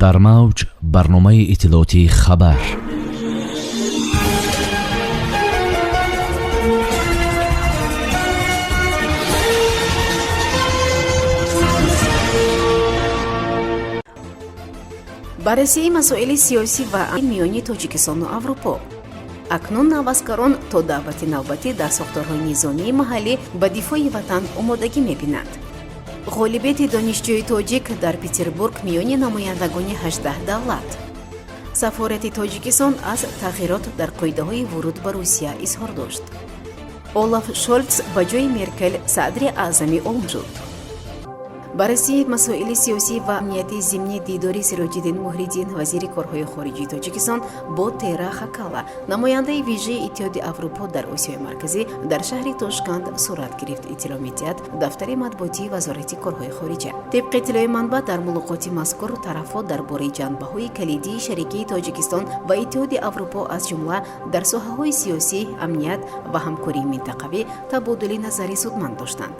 Дар мавҷ барномаи иттилоотии «Хабар». Баррасии масоили сиёсӣ ва миёни Тоҷикистону Аврупо. Акнун наваскарон то даъвати навбатӣ дар сохторҳои низомии маҳаллӣ ба дифои ватан омодагӣ мебинанд. Ғолибияти донишҷӯи тоҷик дар Петербург миёни намояндагони 18 давлат. Сафорати Тоҷикистон аз тағйирот дар қоидаҳои вуруд ба Русия изҳор дошт. Олаф Шолтс ба ҷои Меркел садри аъзами Олмон шуд. Баррасии масоили сиёсӣ ва амнияти зимни дидори Сироҷиддин Муҳриддин, вазири корҳои хориҷии Тоҷикистон, бо Тера Хакала, намояндаи вижаи Иттиҳоди Аврупо дар Осиёи Марказӣ, дар шаҳри Тошканд сурат гирифт, иттилоъ медиҳад дафтари матбуотии Вазорати корҳои хориҷа. Тибқи иттилои манбаъ, дар мулоқоти мазкур тарафҳо дар бораи ҷанбаҳои калидии шарикии Тоҷикистон ва Иттиҳоди Аврупо, аз ҷумла дар соҳаҳои сиёсӣ, амният ва ҳамкории минтақавӣ, табодули назари судманд доштанд.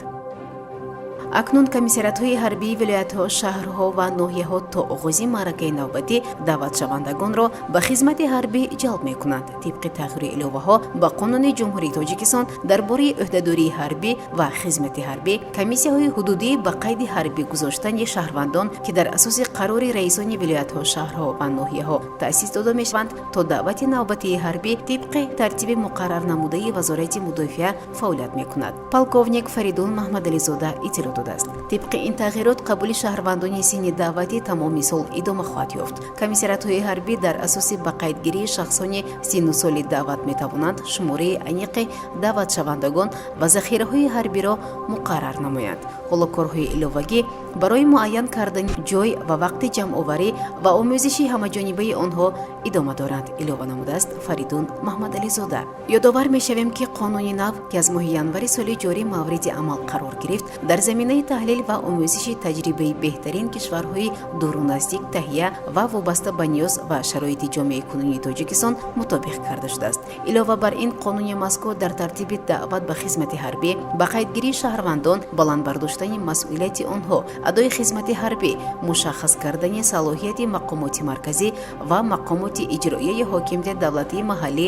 Акнун комиссариатҳои ҳарбии вилоятҳо, шаҳрҳо ва ноҳияҳо то оғози маъракаи навбатӣ даъватшавандагонро ба хизмати ҳарбӣ ҷалб мекунанд. Тибқи тағйиру иловаҳо ба Қонуни Ҷумҳурии Тоҷикистон дар бораи ӯҳдадории ҳарбӣ ва хизмати ҳарбӣ, комиссияҳои ҳудудӣ ба қайди ҳарбӣ гузоштани шаҳрвандон, ки дар асоси қарори раисони вилоятҳо, шаҳрҳо ва ноҳияҳо таъсис дода мешаванд, то даъвати навбатии ҳарбӣ тибқи тартиби муқаррарнамудаи Вазорати мудофиа фаъолият мекунад, полковник Фаридун Маҳмадализода иттилоъ додааст. Тибқи ин тағйирот, қабули шаҳрвандони синни даъватӣ тамоми сол идома хоҳад ёфт. Комиссариатҳои ҳарбӣ дар асоси ба қайдгирии шахсони синну соли даъват метавонанд шумораи аниқи даъватшавандагон ва захираҳои ҳарбиро муқаррар намоянд. Ҳоло корҳои иловагӣ барои муайян кардани ҷой ва вақти ҷамъоварӣ ва омӯзиши ҳамаҷонибаи онҳо идома доранд, илова намудааст Фаридун Маҳмадализода. Ёдовар мешавем, ки қонуни нав, ки аз моҳи январи соли ҷорӣ мавриди амал қарор гирифт, дар заминаи таҳлил ва омӯзиши таҷрибаи беҳтарин кишварҳои дуру наздик таҳия ва вобаста ба ниёз ва шароити ҷомеаи кунунии Тоҷикистон мутобиқ карда шудааст. Илова бар ин, қонуни мазкур дар тартиби даъват ба хизмати ҳарбӣ, ба қайдгирии шаҳрвандон, баланд бардоштани масъулияти онҳо, адои хизмати ҳарбӣ, мушаххас кардани салоҳияти мақомоти марказӣ ва мақомоти иҷроияи ҳокимияти давлатии маҳаллӣ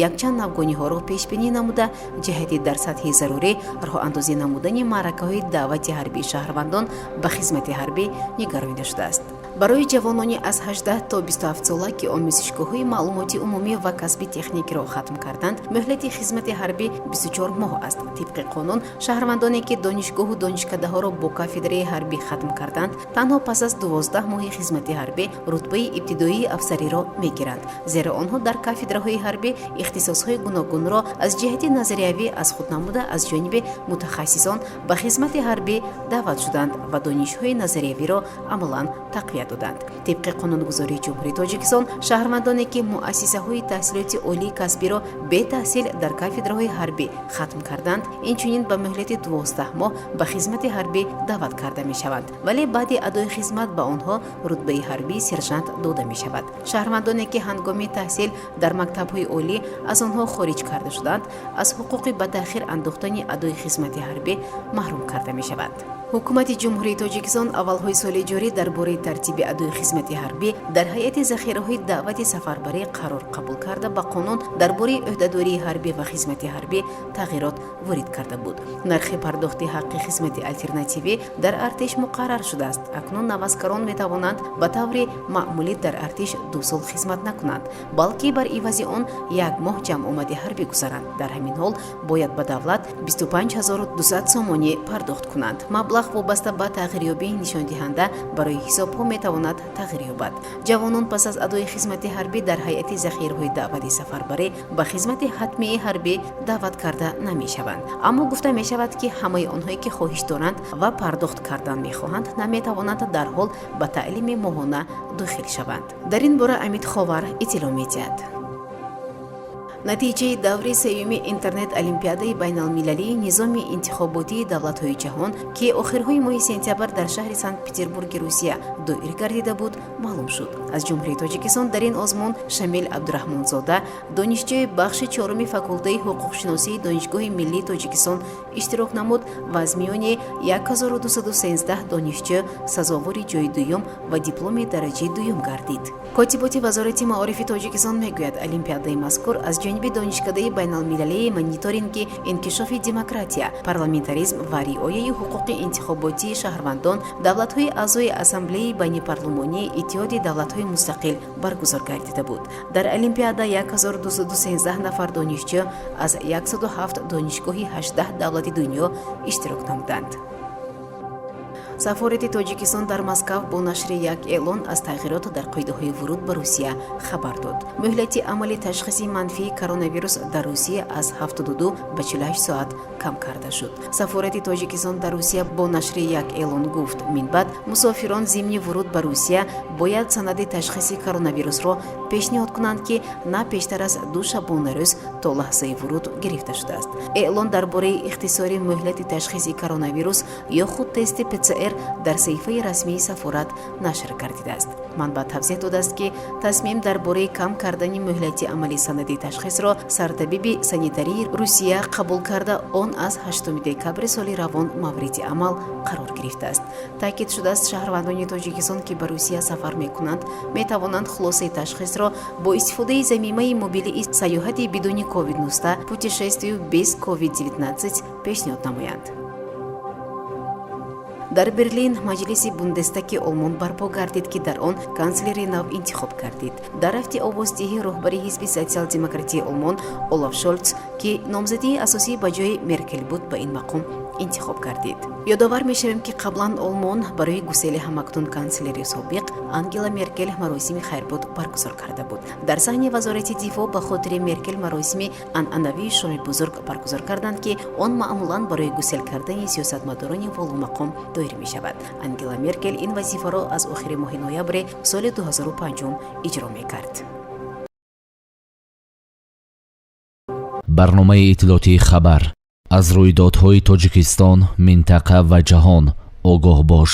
якчанд навгониҳоро пешбинӣ намуда, ҷиҳати дар сатҳи зарурӣ роҳандозӣ намудани маъракаҳои даъвати ҳарбии шаҳрвандон ба хизмати ҳарбӣ нигаронида шудааст. Барои ҷавонони аз 18 то 27 сола, ки омӯзишгоҳҳои маълумоти умумӣ ва касби техникиро хатм карданд, мӯҳлати хизмати ҳарбӣ 24 моҳ аст. Тибқи қонун, шаҳрвандоне, ки донишгоҳу донишкадаҳоро бо кафедраи ҳарбӣ хатм карданд, танҳо пас аз 12 моҳи хизмати ҳарбӣ рутбаи ибтидоии афсариро мегиранд, зеро онҳо дар кафедраҳои ҳарбӣ ихтисосҳои гуногунро аз ҷиҳати назариявӣ аз худ намуда, аз ҷониби мутахассисон ба хизмати ҳарбӣ даъват шуданд ва донишҳои назариявиро амалан тақвият доданд. Тибқи қонунгузории Ҷумҳурии Тоҷикистон, шаҳрвандоне, ки муассисаҳои таҳсилоти олии касбиро бетаҳсил дар кафедраҳои ҳарбӣ хатм карданд, инчунин ба муҳлати 12 моҳ ба хизмати ҳарбӣ даъват карда мешаванд, вале баъди адои хизмат ба онҳо рутбаи ҳарбии сержант дода мешавад. Шаҳрвандоне, ки ҳангоми таҳсил дар мактабҳои олӣ аз онҳо хориҷ карда шуданд, аз ҳуқуқи ба таъхир андохтани адои хизмати ҳарбӣ маҳрум карда мешаванд. Ҳукумати Ҷумҳурии Тоҷикистон аввалҳои соли ҷорӣ дар бораи тартиби адои хизмати ҳарбӣ дар ҳайати захираҳои даъвати сафарбарӣ қарор қабул карда, ба қонун дар бораи ӯҳдадории ҳарбӣ ва хизмати ҳарбӣ тағйирот ворид карда буд. Нархи пардохти ҳаққи хизмати алтернативӣ дар артиш муқаррар шудааст. Акнун наваскарон метавонанд ба таври маъмулӣ дар артиш 2 сол хизмат накунанд, балки бар ивази он як моҳ ҷамъомади ҳарбӣ гузаранд. Дар ҳамин ҳол бояд ба давлат 25 200 сомонӣ пардохт кунанд. Маблағ вобаста ба тағйирёбии нишондиҳанда барои ҳисобҳо метавонад тағйир ёбад. Ҷавонон пас аз адои хизмати ҳарбӣ дар ҳайати захираҳои даъвати сафарбарӣ ба хизмати ҳатмии ҳарбӣ даъват карда намешаванд. Аммо гуфта мешавад, ки ҳамаи онҳое, ки хоҳиш доранд ва пардохт кардан мехоҳанд, наметавонанд дарҳол ба таълими моҳона дохил шаванд. Дар ин бора Амид Ховар иттилоъ медиҳад. Натиҷаи даври сеюми интернет-олимпиадаи байналмилалии низоми интихоботии давлатҳои ҷаҳон, ки охирҳои моҳи сентябр дар шаҳри Санкт-Петербурги Русия доир гардида буд, маълум шуд. Аз Ҷумҳурии Тоҷикистон дар ин озмун Шамил Абдураҳмонзода, донишҷӯи бахши чоруми факултаи ҳуқуқшиносии Донишгоҳи миллии Тоҷикистон, иштирок намуд ва аз миёни 1213 донишҷӯ сазовори ҷои дуюм ва дипломи дараҷаи дуюм гардид. Котиботи Вазорати маорифи Тоҷикистон мегӯяд, олимпиадаи мазкур аз ҷониби Донишкадаи байналмилалии мониторинги инкишофи демократия, парламентаризм ва риояи ҳуқуқи интихоботии шаҳрвандон, давлатҳои аъзои Ассамблеяи байнипарлумонии Иттиҳоди давлатҳои мустақил баргузор гардида буд. Дар олимпиада 1213 нафар донишҷӯ аз 107 донишгоҳи 18 давлати дунё иштирок намуданд. Сафорати Тоҷикистон дар Москав бо нашри як эълон аз тағйирот дар қоидаҳои вуруд ба Русия хабар дод. Муҳлати амали ташхиси манфии коронавирус дар Русия аз 72 ба 48 соат кам карда шуд. Сафорати Тоҷикистон дар Русия бо нашри як эълон гуфт, минбаъд мусофирон зимни вуруд ба Русия бояд санади ташхиси коронавирусро пешниҳод кунанд, ки на пештар аз 2 шабонарӯз то лаҳзаи вуруд гирифта шудааст. Эълон дар бораи ихтисори муҳлати ташхиси коронавирус ё худ тести ПЦР дар саҳифаи расмии сафорат нашр гардидааст. Манбаъ тавзеҳ додааст, ки тасмим дар бораи кам кардани муҳлати амали санади ташхисро сартабиби санитарии Русия қабул карда, он аз 8 декабри соли равон мавриди амал қарор гирифтааст. Таъкид шудааст, шаҳрвандони Тоҷикистон, ки ба Русия сафар мекунанд, метавонанд хулосаи ташхисро бо истифодаи замимаи мобилии «Сайёҳати бидуни COVID-19», «Путешествию без COVID-19» пешниҳод намоянд. Дар Берлин маҷлиси Бундестаги Олмон барпо гардид, ки дар он канслери нав интихоб гардид. Дар рафти овоздиҳӣ роҳбари ҳизби Социал-демократии Олмон Олаф Шолц, ки номзадии асосӣ ба ҷои Меркел буд, ба ин мақом интихоб гардид. Ёдовар мешавем, ки қаблан Олмон барои гусели ҳамакнун канслери собиқ Ангела Меркел маросими хайрбод баргузор карда буд. Дар саҳни Вазорати дифоъ ба хотири Меркел маросими анъанавии шоми бузург баргузор карданд, ки он маъмулан барои гусел кардани сиёсатмадорони воломақом доир мешавад. Ангела Меркел ин вазифаро аз охири моҳи ноябри соли 2005 иҷро мекард. Барномаи иттилоотии «Хабар». Аз рӯйдодҳои Тоҷикистон, минтақа ва ҷаҳон огоҳ бош.